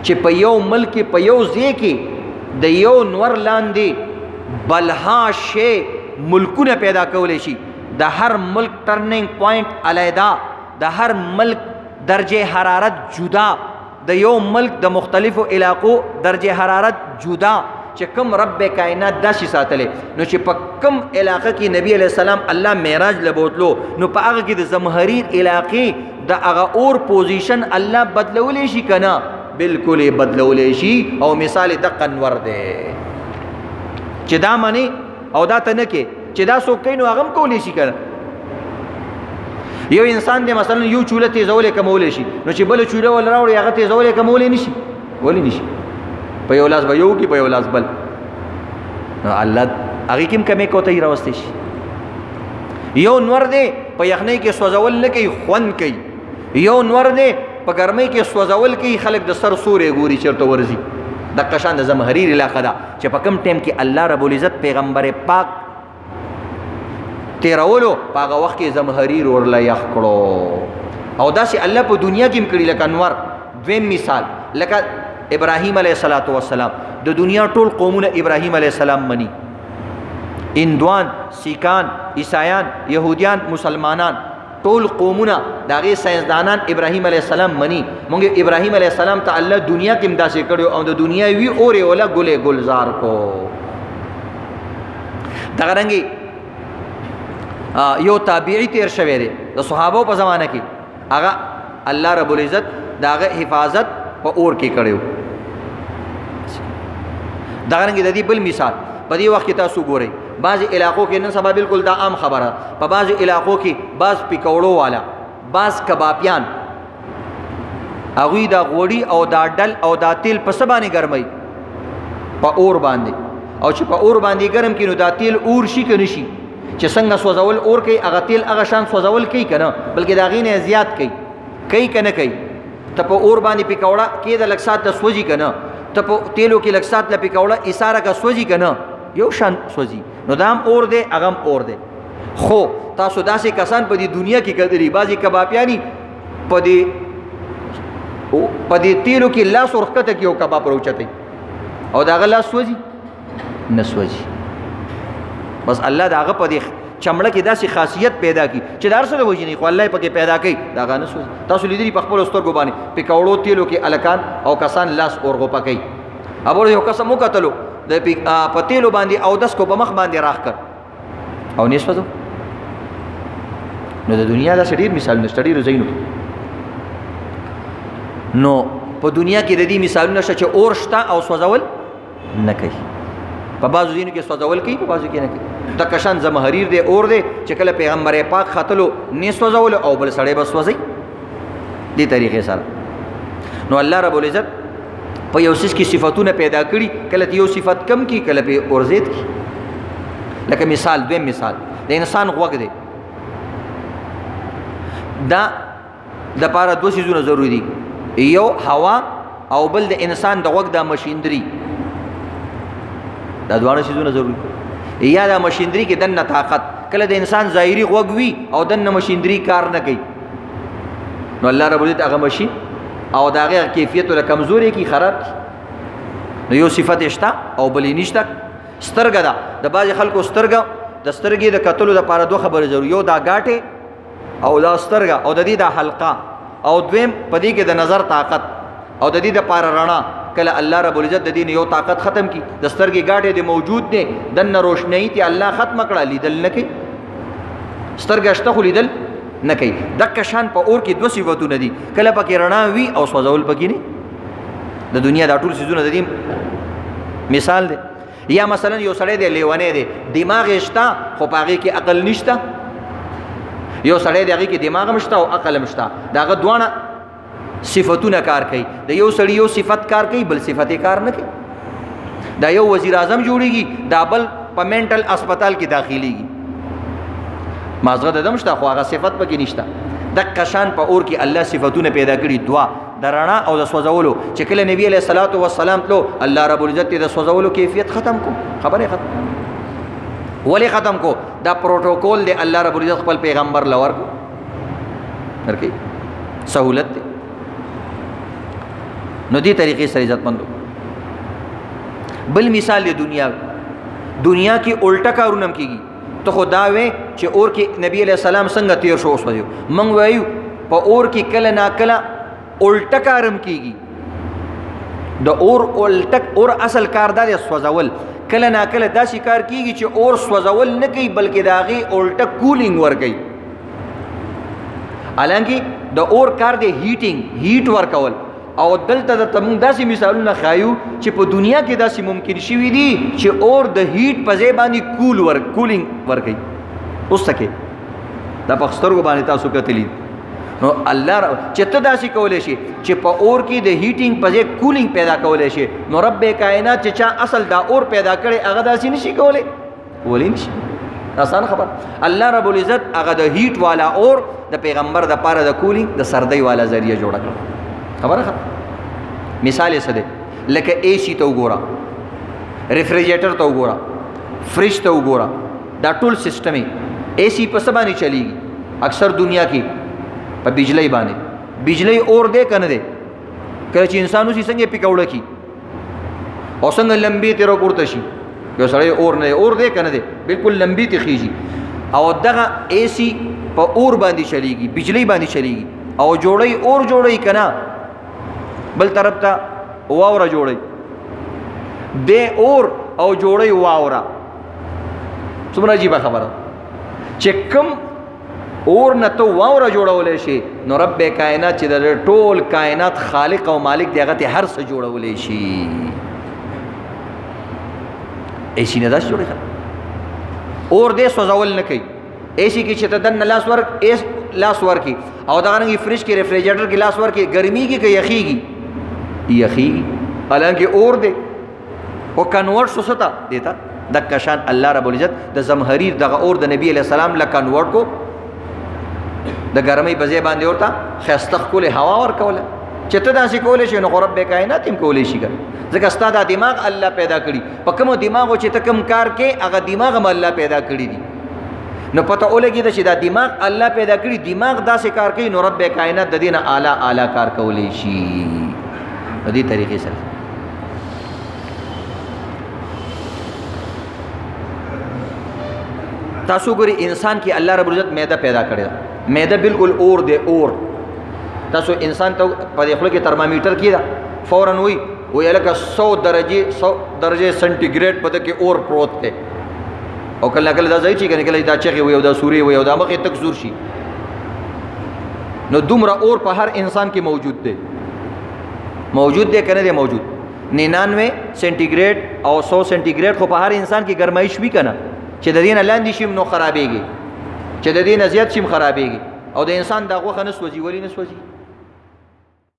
چې په یو ملک په یو ځای کې د یو نور لاندې بلها شی ملکونه پیدا کولی شي. د هر ملک ټرننګ پوینټ علیحده، د هر ملک درجه حرارت جدا، د یو ملک د مختلفو علاقو درجه حرارت جدا، چې کوم رب کائنات داسې ساتلی، نو چې په کوم علاقه کې نبی علیه السلام الله معراج له بوتلو، نو په هغه کې د زمهریر علاقې د هغه اور پوزیشن الله بدلولی شي که نه؟ بالکل یې بدلولی شي. او مثال یې دقه نور دی چې دا منې او دا ته نه کې چې دا څوک کوي نو هغه هم کولی شي که نه؟ یو انسان دی مثلا یو چوله تیزولی کمولی شي، نو چې بله چوله ول راوړي هغه تیزولی کمولی نشي، ولې نشي؟ په یو لاس به یو کې په یو لاس بل، نو الله هغې کې هم کمې کوتۍ راوستی شي. یو نور دی په یخنۍ کې سوځول نه کوي، خوند کوي. یو نور دی په ګرمۍ کې سوځول کوي، خلک د سر سوری ګوري چېرته ورځي. دقه شان د زمهریر علاقه ده چې په کوم ټایم کې الله رب العزت پیغمبر پاک تیرولو په هغه وخت کې زمهریر ورله یخ کړو. او داسې الله په دنیا کې هم کړي. لکه انور دویم مثال، لکه ابراهیم علیه الصلاة والسلام، د دنیا ټول قومونه ابراهیم علیه السلام مني، هندوان، سیکان، عیسایان، یهودیان، مسلمانان، ټول قومونه د هغې ساینسدانان ابراهیم علیه السلام مني. مونږ ابراهیم علیه السلام ته الله دنیا کې هم داسې کړو او د دنیا وی اورې ولا ګلې ګلزار کو. دغه رنګې یو تابعي تیر شوی دی د صحابو په زمانه کې، هغه الله رب العزت د هغه حفاظت په اور کې کړو. دغه رنګې د دې بل مثال په دې وخت کې تاسو ګورئ بعضې علاقو کې نن سبا بالکل دا عام خبره، په بعضې علاقو کې بعض پکوړو والا، بعض کبابیان، هغوی دا غوړي او دا ډل او دا تیل په څه باندې ګرموي؟ په اور باندې. او چې په اور باندې ګرم کړي نو دا تیل اور شي که نه شي؟ چې څنګه سوځول اور کوي هغه تیل هغه شان سوځول کوي که نه، بلکې د هغې نه زیات کوي، کوي که نه کوي؟ ته په اور باندې پکوړه کېده لږ ساعت ته سوځي که نه؟ ته په تیلو کې لږ ساعت له پکوړه ایساره که سوځي که نه؟ یو شان سوځي. نو دا هم اور دی هغه هم اور دی. خو تاسو داسې کسان په دې دنیا کې کتلي، بعضې کبابیاني په دې تیلو کې لاس ورښکته کړي او کباب راوچتوي او د هغه لاس سوځي نه سوځي. بس الله د هغه په دې چمړه کې داسې خاصیت پیدا کړي چې د هر څه د وجې نه، خو الله یې پکې پیدا کوي، د هغه نه سوځي. تاسو لیدلي په خپلو سترګو باندې پکوړو تیلو کې هلکان او کسان لاس اورغوپه کوي. ابور یو کس مو کتلو د په تیلو باندې اودس کو په مخ باندې راخ کړ او نه سوځو. نو د دنیا داسې ډېر مثالونه شته ډېرو ځایونو کې. نو په دنیا کې د دې مثالونه شته چې اور شته او سوځول نه کوي. په بعضو ځایونو کې سوځول کوي، په بعضو کې نه کوي. دقه شان زمهریر دی، اور دی چې کله پیغمبر پاک ختلو نه سوځولو او بل سړی به سوځي دې طریقې سره. نو الله رب العزت په یو څیز کې صفتونه پیدا کړي، کله یو صفت کم کی، کله په اور زیات کی. لکه مثال، دویم مثال د انسان غوږ دی، دا د پاره دوه څیزونه ضروري دي، یو هوا او بل د انسان د غوږ د مشیندري. دا دواړه څیزونه ضروري. یا دا مشیندري کې دننه طاقت، کله د انسان ظاهري غوږ وي او دننه مشیندري کار نه کوي، نو الله رب العزت هغه مشین او د هغې کیفیت له کمزوري کی، خراب کی. نو یو صفت شته او بل یې نشته. سترګه ده، د بعضې خلکو سترګه د سترګې د کتلو دپاره دوه خبرې ضروري، یو دا ګاټې او دا سترګه او د دې دا حلقه، او دویم په دې کې د نظر طاقت او د دې دپاره رڼا. کله الله رب العزت د دې نه یو طاقت ختم کی، د سترګې ګاټې دې موجود دی، دننه روشنایي ته الله ختمه کړه، لیدل نه کوي. سترګه شته خو لیدل نه کوي. دقه شان په اور کې دوه صفتونه دي، کله پکې رڼا وي او سوځول پکې نه. د دنیا دا ټول څیزونه د دې مثال دی. یا مثلا یو سړی دی لیونی دی، دماغ یې شته خو په هغې کې عقل نشته. یو سړی دی هغې کې دماغ هم شته او عقل هم شته، د هغه دواړه صفتونه کار کوي. د یو سړي یو صفت کار کوي، بل صفت یې کار نه کوي. دا یو وزیر اعظم جوړیږي، دا بل په منټل هسپتال کې داخليږي. مازغه د دم شته خو هغه صفت پکې نشته. دقه شان په اور کې الله صفتونه پیدا کړي، دوا د رڼا او د سوځولو. چې کله نبی علیه الصلاة والسلام تلو، الله رب العزت د سوځولو کیفیت ختم کو، خبره ختم. ولې ختم کو؟ دا پروتوکول دی الله رب العزت خپل پیغمبر لور کو، ورکی سہولت دی. نو دې طریقې سره عزتمندو. بل مثال دی دنیا، دنیا کې الټا کارونه هم کېږي. ته خو دا وې چې اور کې نبی علیه السلام څنګه تیر شو وسوځیو، موږ وایو په اور کې کله ناکله الټا کار هم کېږي. د اور الټا، اور اصل کار دا دی سوځول، کله ناکله داسې کار کېږي چې اور سوځول نه کوي بلکې د هغې الټا cooling ورکوي. حالانکه د اور کار دی heating، heat ورکول. او دلته درته موږ داسې مثالونه ښایو چې په دنیا کې داسې ممکن شوي دي چې اور د heat په ځای باندې cooling ورکوي. اوس څه کې دا په سترګو باندې تاسو کتلي. نو الله چې ته داسې کولی شي چې په اور کې د heating په ځای cooling پیدا کولی شي، نو رب کائنات چې چا اصل دا اور پیدا کړی هغه داسې نشي کولی، ولې نشي؟ آسان خبر. الله رب العزت هغه د heat والا اور د پیغمبر د پاره د cooling د سردۍ والا ذریعہ جوړه کړه. خبره ښه؟ مثال یې څه دی؟ لکه AC ته وګوره، refrigerator ته وګوره، fridge ته وګوره، دا ټول سیستم یې AC په څه باندې چلیږي؟ اکثر دنیا کې په بجلی باندې. بجلی اور دی که نه دی؟ کله چې انسان اوسي څنګه یې پکوړه کړي او څنګه لمبې ترې راپورته شي، یو سړی اور نه دی، اور دی که نه دی؟ بالکل لمبې ترې خېژي. او دغه AC په اور باندې چلیږي، بجلی باندې چلیږي، او جوړی اور جوړی که نه بل طرف ته واوره جوړی دی، اور او جوړی واوره. څومره عجیبه خبره چې کم اور نه ته واوره جوړولی شي، نو رب کائنات چې د ټول کائنات خالق او مالک دی هغه ته هر څه جوړولی شي. AC نه داسې جوړوي، اور دې سوځول نه کوي. AC کې چې ته دننه لاس ورک، ایس لاس ورکي، او دغه رنګ fridge کې refrigerator کې لاس ورکي، ګرمېږي که یخېږي؟ یخېږي، حالانکه اور دی او convert شو څه ته دی ته. دکه شان الله رب العزت د زمهریر دغه اور د نبی علیه السلام له convert کو، د ګرمۍ په ځای باندې ورته ښایسته ښکلې هوا ورکوله. چې ته داسې کولی شې نو خو رب کائنات هم کولی شي که نه، ځکه ستا دا دماغ الله پیدا کړي، په کومو دماغو چې ته کوم کار کوې هغه دماغ هم الله پیدا کړي دي. نو پته ولګېده چې دا دماغ الله پیدا کړي، دماغ داسې کار کوي، نو رب کائنات د دې نه اعلی اعلی کار کولی شي. په دې طریقې سره تاسو ګورئ انسان کې الله رب العزت معده پیدا کړې ده. معده بالکل اور دی، اور. تاسو انسان ته په دې خوله کې ترمامیټر کې ده، فوراً وایي وایي لکه 100 درجې، 100 درجې سنټیګریډ په ده کې اور پروت دی. او کله کله دا ځای چې کنه کله دا چغې وي او دا سورې وي او دا مخې تک زور شي، نو دومره اور په هر انسان کې موجود دی. موجود دی که نه دی موجود؟ 99 سنټیګریډ او 100 سنټیګریډ خو په هر انسان کې ګرمایش وي که نه، چې د دې نه لاندې شي نو خرابېږي، چې د دې نه زیات شي هم خرابېږي. او د انسان دا غوښه نه سوځي. ولې نه سوځي؟